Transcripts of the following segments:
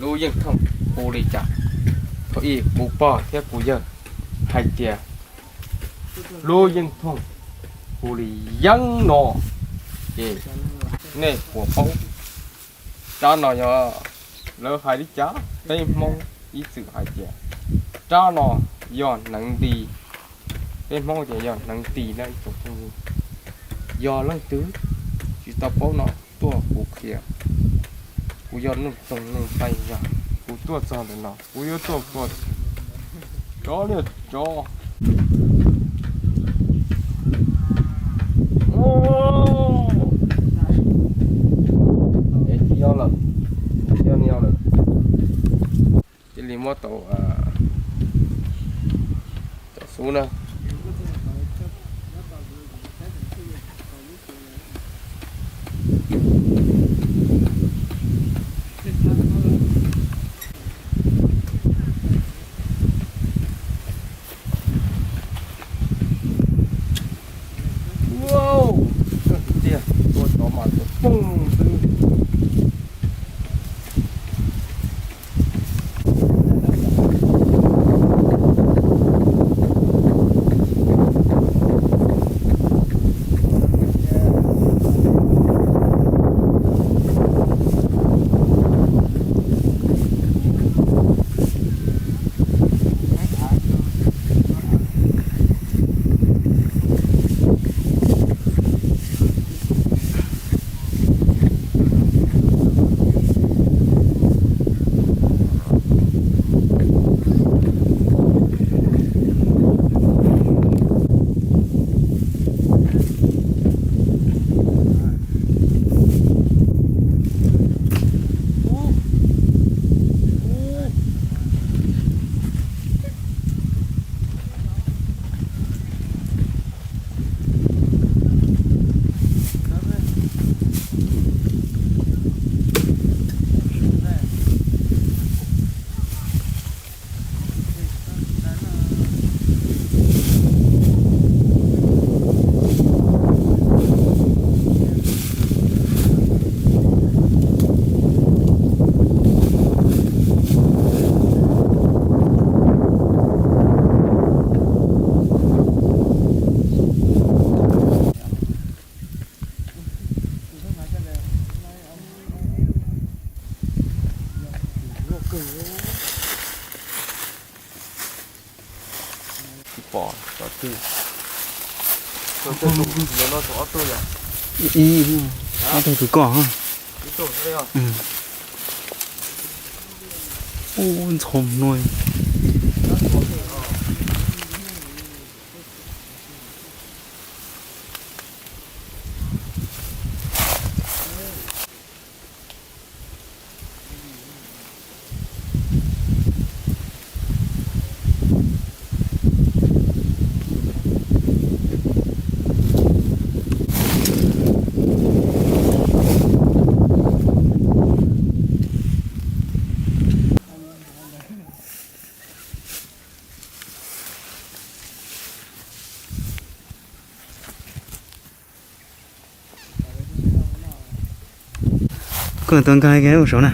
Lub yeej thooj hu li cas? Thaum ub kuv pog thiab kuv yawg hais tias lub yeej thooj hu li yeeb no, ces nej puas paub? Rab no yog lawv hais li cas? Peb Hmoob ib txwm hais tias rab no yog hneev nti. Peb Hmoob tias yog hneev nti na ib tsoom phooj ywg. Yog leej twg tsis tau paub no tuaj kuv qhia. Kuv yog Nuj Toog Nuj Xais Yaj, kuv tuaj txog ntawm no kuv yuav tuaj kho tsov liaj tsov. Es tsis yog lawm, tsis yog ni lawm. Cia li muab tau cov xub na. Wow, kawg tiag, tua tsov mas tua poob xwb. Tsis pom cov twg. Ib, ob tug kwv koj. Ub, ntxhov nuj. Koj tuaj nkag kiag ua saud na.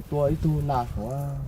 Tua ib tug nas saud.